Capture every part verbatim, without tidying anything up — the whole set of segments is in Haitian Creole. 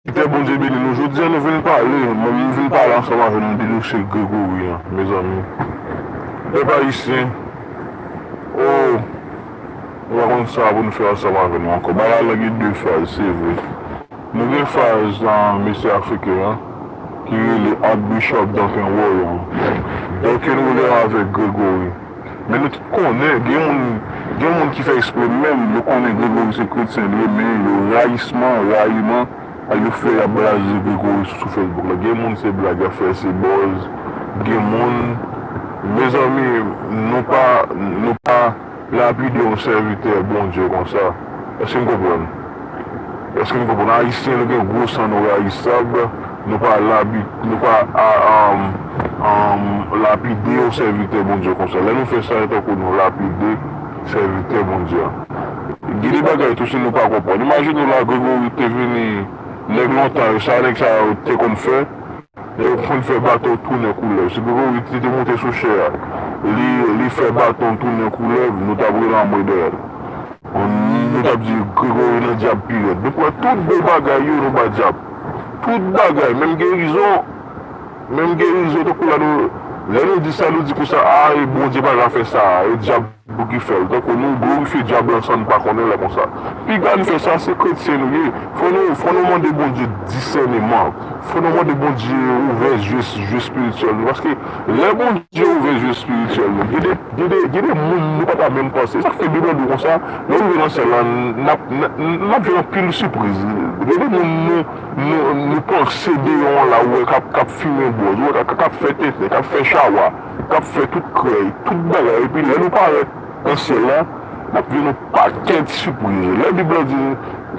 Sèvitè Bondye beni nou. Jodi a nou vin pale, mwen menm vin pale ansanm avè nou de dosye Gregory an, mezanmi. Pèp ayisyen, o, nou pa konn sa pou nou fè ansanm avè nou ankò. Bagay la gen de faz, se vre. Nou gen faz, ah, mesye afriken an, ki rele Archbishop Duncan Roy an. Duncan Roy avèk Gregory. Men nou tout konnen, gen moun, gen moun ki fè eksprè menm, yo konnen Gregory se kretyen li ye, men yo rayisman, rayiman, a yo fè y ap blaze Gregory sou, sou Facebook la. Gen moun se blag y ap fè, se buzz. Gen moun, mezanmi, nou pa, nou pa lapide yon sèvitè Bondye konsa. Èske n konprann? Èske n konprann? Ayisyen, nou gen gwo san, nou rayisab, nou pa labi, nou pa, a, um, um, lapide yon sèvitè Bondye konsa. Lè nou fè sa, e tankou nou lapide sèvitè Bondye an. Gen de bagay tou, si nou pa konprann. Imajine w la, Gregory te vini, nèg lontan yo, sa nèg sa yo te konn fè, yo konn fè baton tounen koulèv. Si Gregory te, te monte sou chè a, li, li fè baton tounen koulèv, nou t ap rele anmwe dèyè l. Nou t ap di Gregory nan dyab pi rèd. Nou pran tout bon bagay yo, nou ba dyab. Tout bagay, menm gerizon, menm gerizon, tankou la nou, lè nou di sa, nou di konsa, a, e Bondye pa ka fè sa, e dyab pou ki fè l. Tankou nou glorifye dyab lan san n pa konnen lè konsa. Piga n fè sa, se kretyen nou ye. Fò nou, fò nou mande Bondye disèneman. Fò nou mande Bondye ouvè zye, zye espirityèl nou. Paske lè Bondye ouvè zye espirityèl nou, gen de, gen de, gen de moun nou pa ta menm panse. Sa k fè Bib la di w konsa, lè w rive nan syèl la, n ap, n, n ap jwenn anpil sipriz. Gen de moun nou, nou, nou panse deyò an la, ou wè k ap, k ap fimen bwòz, ou wè k ap, k ap fè tenten, k ap fè chawa, k ap fè tout krèy, tout bagay. Epi lè nou parèt nan syèl la, n ap jwenn yon pakèt sipriz. Lè Bib la di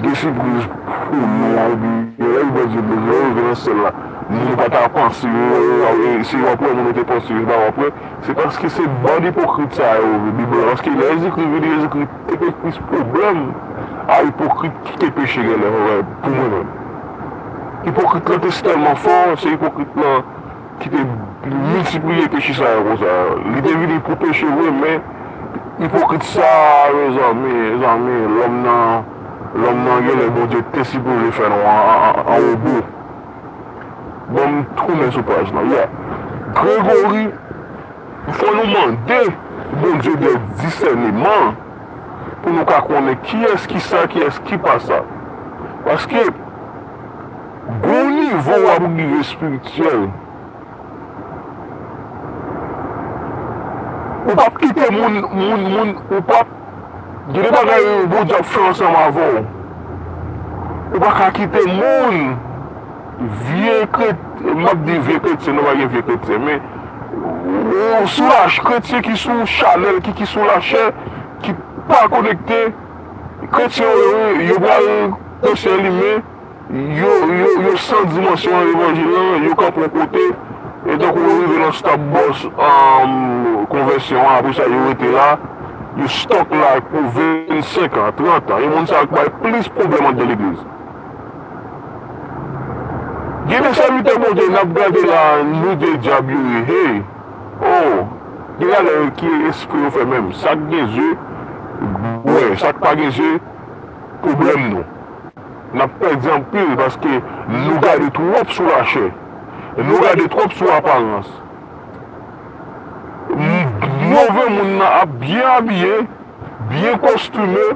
gen sipriz pou nou an, oubyen lè Bib la di lè yo rive nan syèl la, moun nou pa ta panse yo, yo, yo, se yo ap wè moun yo te panse yo pa w ap wè, se paske se bann ipokrit sa yo, Bib la, paske lè Jezikri vini, Jezikri te gen plis pwoblèm a ipokrit ki ke peche genlè, pou mwen menm. Ipokrit lan te tèlman fò, se ipokrit lan ki te miltipliye peche sa yo konsa. Li te vini pou peche vre, men ipokrit sa a, mezanmi, mezanmi, lòm nan, lòm nan genlè Bondye te sipoze fè nou an, an, an, an wobo. Ban m tounen sou paj lan. Ya. Gregory, fò nou mande Bondye de disèneman pou nou ka konnen kiyès ki sa, kiyès ki pa sa. Paske, gon nivo w ap rive espirityèl. Ou p ap kite moun, moun, moun, ou p ap, gen de bagay Bondye ap fè ansanm avè w. Ou pa ka kite moun, vye kret-, m ap di vye kretyen, nou pa gen vye kretyen, men, ou sou lach-, kretyen ki sou chanèl, ki, ki sou lachè, ki pa konekte, kretyen yo, yo pral kretyen limen, yo, yo, yo san dimansyon nan levanjil lan, yo kanpe yon kote, e tankou yo rive nan stop bòs, um, konvèsyon an, apre sa yo rete la, yo stòk la pou vennsenk an, trant an, e moun sa yo k bay plis pwoblèm anndan legliz. Gen de sèvitè Bondye n ap gade la, nou de dyab yo ye, hey, oh, gen de bagay ki espre yo fè menm, sa k gen zye, wè, sa k pa gen zye, pwoblèm nou. N ap pèdi anpil paske nou gade twòp sou lachè. Nou gade twòp sou aparans. M-, move moun nan ap byen abiye, byen kostime,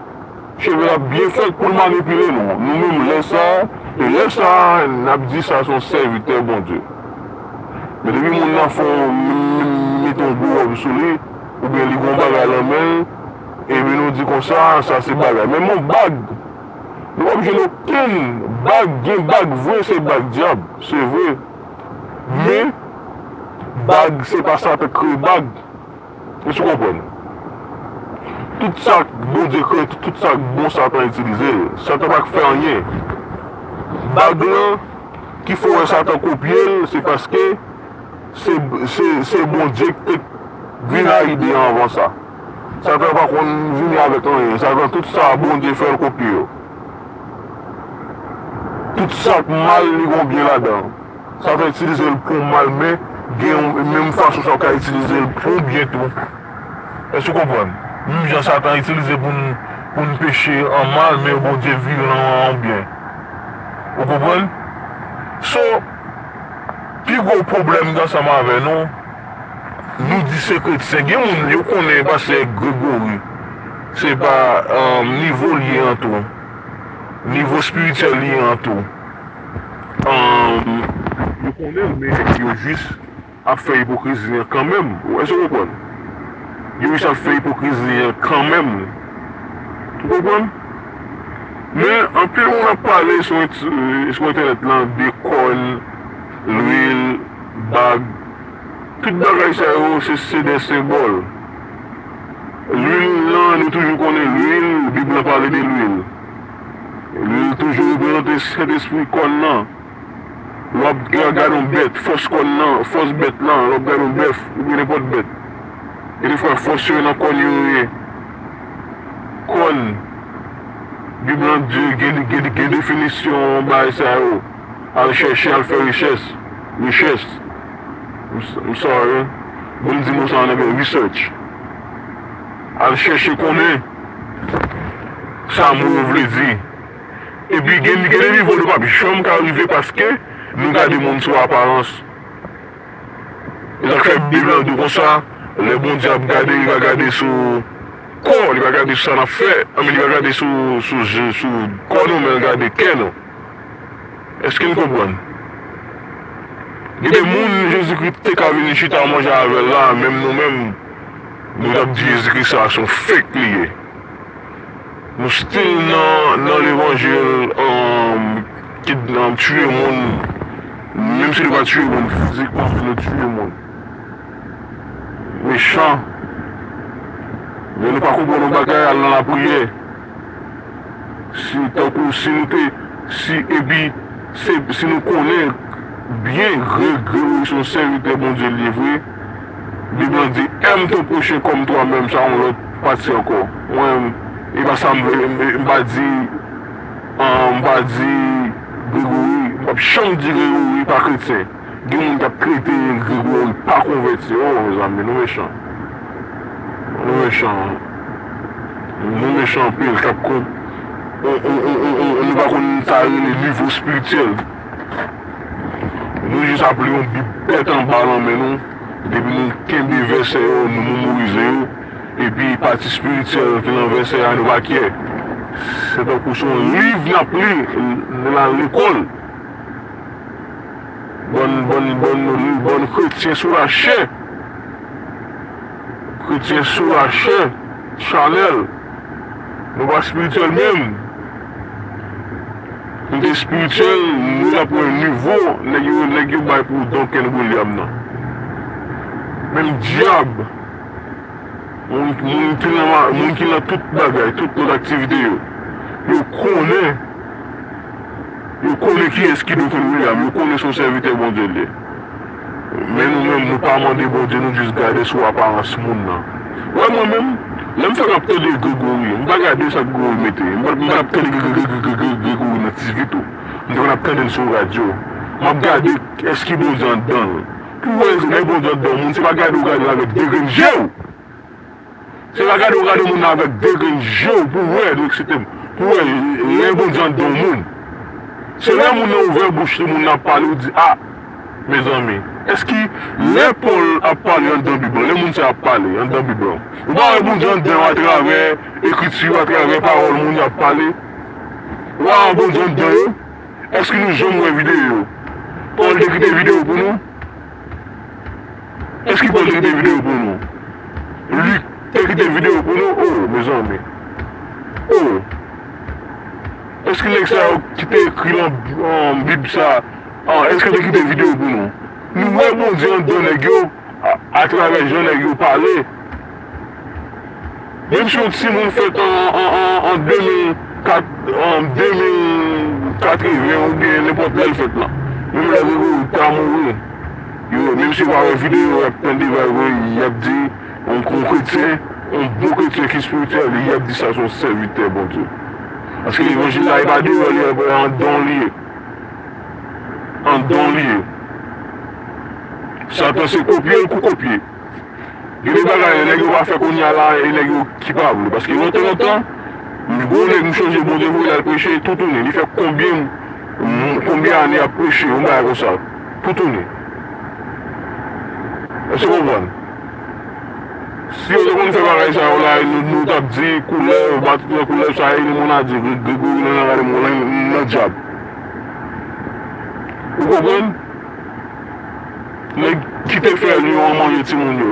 cheve l ap byen fèt pou l manipile nou. Nou menm lè sa a, e lè sa a, n ap di sa se yon sèvitè Bondye. Men depi moun nan fè yon, m-, m-, mete yon gwo wòb sou li, oubyen li gen yon bagay nan men l, epi nou di konsa, sa se bagay. Men yon bag, nou p ap jwenn okenn bag, gen bag vre, se bag dyab, se vre. Men, bag, se pa Satan k kreye bag. Èske w konprann? Tout sa Bondye kreye, tout, tout sa k bon, Satan itilize l. Satan pa k fè anyen. Bag lan, ki fè w wè Satan kopye l, se paske se, se, se Bondye ki te vin a ide an avan sa. Satan pa konn vini avèk anyen. Satan, tout sa Bondye fè, l kopye yo. Tout sa k mal, li gon byen ladan. Satan itilize l pou mal, men gen yon menm fason sa w ka itilize l pou byen tou. Èske w konprann? Menm jan Satan itilize pou n, pou n peche an mal, men Bondye vire l an, an byen. Ou konprann? So, pi gwo pwoblèm m gen ansanm avè nou, nou di se kretyen. Gen moun, yo konnen pastè Gregory, se pa, um, nivo l ye an tou, nivo espirityèl li ye an tou. Um, yo konnen l, men yo jis ap fè ipokrizi an kanmenm. Ou wè, èske w konprann? Yo jis ap fè ipokrizi an kanmenm. Ou konprann? Men, anpil moun ap pale sou ent-, sou entènèt lan de kòn, lwil, bag. Tout bagay sa yo, se, se de senbòl. Lwil lan, nou toujou konnen lwil, Bib lan pale de lwil. Lwil toujou reprezante Sentespri, kòn nan. Lè w ap ga-, gade yon bèt, fòs kòn nan, fòs bèt lan, lè w ap gade yon bèf, oubyen nenpòt bèt. Gen de fwa fòs yo nan kòn yo ye. Kòn, Bib lan di, gen, gen, gen definisyon bagay sa yo. Al chèche, al fè richès. Richès. I'm s-, I'm sorry. Bon, m di mo sa an anglè, research. Al chèche konnen sa mo yo vle di. Epi gen, gen de nivo nou p ap janm ka rive paske nou gade moun sou aparans. E sa k fè Bib lan di konsa, lè Bondye ap gade, li pa gade sou kò, li pa gade sou sa n ap fè, anben, li pa gade sou, sou, sou kò nou, men l gade kè nou. Èske n konprann? Gen de moun Jezikri te ka vin chita manje avè l la, menm nou menm, nou t ap di Jezikri sa se yon fake li ye. Nou still nan, nan levanjil, um, ki nan tiye moun, menm si nou pa tiye moun fizikman, men nou tiye moun. Mechan. Men nou pa konprann yon bagay, al nan lapriyè. Si, tankou si nou te, si, epi, se, si nou konnen byen Gre-, Gregory se yon sèvitè Bondye li ye vre, Bib lan di, aime ton prochain comme toi-même, sa yon lòt pati ankò. Mwen, e pa sa m vle, m, m pa di, an, m pa di Gregory, m p ap janm di Gregory pa kretyen. Gen moun k ap trete Gregory pa konvèti. Oh, mezanmi, nou mechan. Nou mechan. Nou mechan anpil. K ap kon-, on, on, on, on, on, nou pa konn sa rele nivo espirityèl. Nou jis ap li yon Bib tèt anba nan men nou. Depi nou kenbe vèsè yo, nou memorize yo. Epi pati espirityèl ki nan vèsè a, nou pa kyè. Se tankou se yon liv n ap li, n al lekòl. Bann, bann, bann, bann kretyen sou lachè. Kretyen sou lachè, chanèl. Nou pa espirityèl menm. Nou te espirityèl, nou t ap wè nivo nèg yo, nèg yo bay pou Duncan Williams nan. Menm dyab. Moun, moun ki nan ma-, moun ki nan tout bagay, tout lòt aktivite yo, yo konnen, yo konnen kiyès ki Duncan Williams, yo konnen se yon sèvitè Bondye l ye. Men nou menm, nou pa mande Bondye, nou jis gade sou aparans moun nan. Wè mwen menm, lè m fèk ap tande Gregory, m pa gade sa Gregory mete, m pa, m pa t ap tande Gre-, Gre-, Gre-, Gre-, Gre-, Gregory nan T V tou. M te konn ap tande l sou radyo. M ap gade èske Bondye anndan l. Pou wè lè Bondye anndan moun, se pa gade w gade l avèk de grenn je w. Se pa gade w gade moun nan avèk de grenn je w pou wè, nou eksite m. Pou wè lè Bondye anndan yon moun. Se lè moun nan ouvè bouch li, moun nan ap pale, ou di, a, mezanmi, èske lè Pòl ap pale anndan Bib lan, lè moun sa ap pale anndan Bib lan, ou pa wè Bondye anndan yo atravè ekriti yo, atravè pawòl moun yo ap pale? Ou pa wè Bondye anndan yo? Èske nou janm wè videyo yo? Pòl te kite videyo pou nou? Èske Pòl te kite videyo pou nou? Lik te kite videyo pou nou? Oh, mezanmi. Oh. Èske nèg sa yo ki te ekri nan, nan Bib sa, ah, èske te kite videyo pou nou? Nou wè Bondye anndan nèg yo, a, atravè jan nèg yo pale. Menm si yon timoun fèt an, an, an, an de mil kat, an de mil katreven oubyen nenpòt lè l fèt la, menm lè Gregory ta mouri, yo, menm si yo pa wè videyo, y ap tande bagay, y ap di, yon, yon kretyen, yon bon kretyen ki espirityèl, y ap di sa se yon sèvitè Bondye. Paske levanjil la, e pa deyò li ye, anndan li ye. Anndan li ye. Satan se kopye l kou kopye. Gen de bagay nèg yo pa fè kounye a la, e nèg yo ki pa vle. Paske lontan, lontan, gwo nèg m chonje Bondye voye l al preche, tou tounen. Li fè konbyen M- konbyen ane y ap preche yon bagay konsa pou tounen? Èske w konprann? Si yo te konn fè bagay sa yo la, nou, nou t ap di koulèv, bat koulèv sa, e limonadi, Gre- Gregori nan, nan, nan, nan dyab. Ou konprann? Nèg ki te fè lyon an manje timoun yo.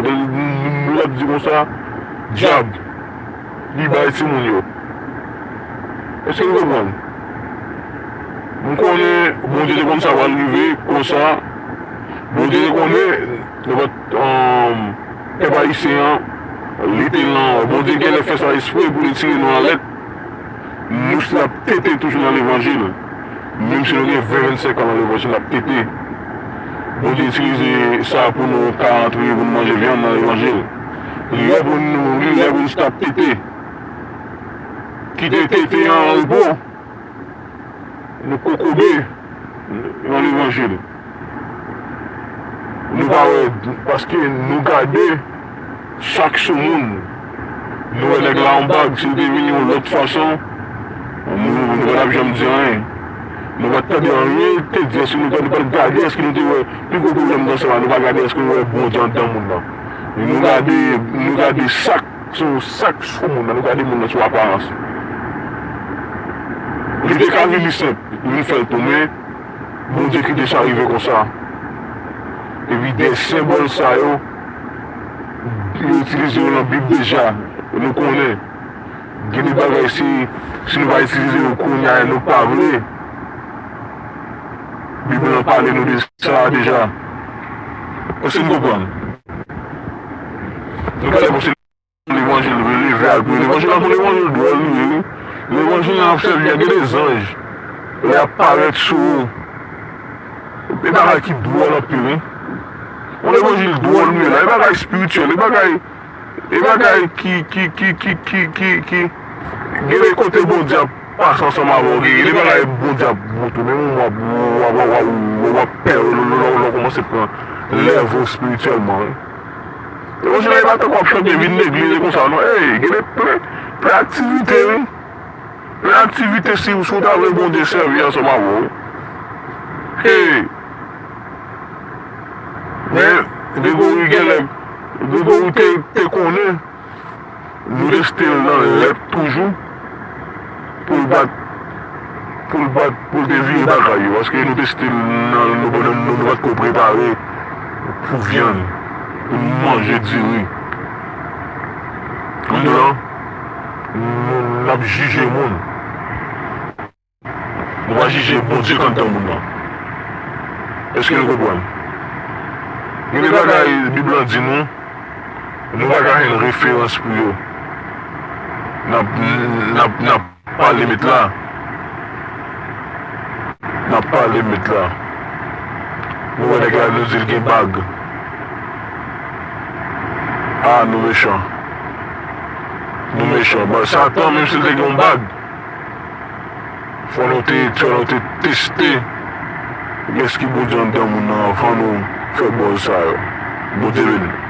L ap di konsa, dyab, li bay timoun yo. Èske nou konprann? M konnen Bondye te konn sa pral rive konsa. Bondye te konnen, nou pa t, um, pèp ayisyen an, li te lan. Bondye genlè fè sa espre pou li tire nou nan lèt. Nou s- n ap tete toujou nan levanjil. Menm si nou gen ven, vennsenk an nan levanjil, n ap tete. Bondye itilize sa pou nou ka antre, pou nou manje vyann nan levanjil. Li lè pou nou, li lè pou nou stop tete. Kite tete an repo. Nou kokobe nan levanjil. Nou pa wè, paske nou gade sak sou moun. Nou wè nèg la an bag, si l te vini yon lòt fason, nou, nou pa t ap janm di anyen. Nou pa t tande anyen te di, èske nou pa t gade, èske nou te wè pi gwo pwoblèm nan sa, nou pa gade èske nou wè Bondye anndan moun nan. Nou gade, nou gade sak, sou sak sou moun nan, nou gade moun nan sou aparans. Li te ka vini senp, li vin fè l tou, men Bondye kite sa rive konsa. Epi de senbòl sa yo, yo itilize yo nan Bib deja. E nou konnen, gen de bagay si, si nou pa itilize yo kounye a, nou pa vle. Bib lan pale nou de sa deja. Èske nou konprann? Nou pa lè pou se levanjil releve al pou levanjil la, pou levanjil dwòl li ye, wi. Levanjil la ap sèvi a gen de zanj. Lè y ap parèt sou ou. E bagay ki dwòl anpil, wi. Yon levanjil dwòl nou ye la. E bagay espirityèl. E bagay, e bagay ki, ki, ki, ki, ki, ki, ki, gen de kote Bondye ap pase ansanm avè w, gen de bagay Bondye ap montre w, menm w ap, w ap, w ap, w ap, w ap pè, w ap kòmanse pran lèv ou espirityèlman, wi. Levanjil la, e pa tankou w ap chante vin legliz e konsa, non. Ey, gen de plen, plen aktivite, wi. Plen aktivite si, si w ta vle Bondye sèvi ansanm avè w, wi. Ey! Men, Gregori genlè, Gregori te, te konnen, nou te jete l nan lèt toujou, pou l pa t, pou l pa t, pou l te vire bagay yo, paske nou te jete l nan, nou, nou, nou, nou pa t ko prepare pou vyann, pou n manje diri. Kounye a, nou, n ap jije moun. Nou pa jije Bondye k anndan moun nan. Èske nou konprann? Gen de bagay Bib lan di nou, nou pa ka jwenn referans pou yo. N ap, n ap, n ap pale Met la. N ap pale Met la. Nou wè nèg la, nou di l gen bag. Ah, nou mechan. Nou mechan. Bon, Satan, menm si l te gen yon bag, fò nou te, fò nou te teste èske Bondye anndan moun nan anvan nou fè bòz sa yo. Bondye beni.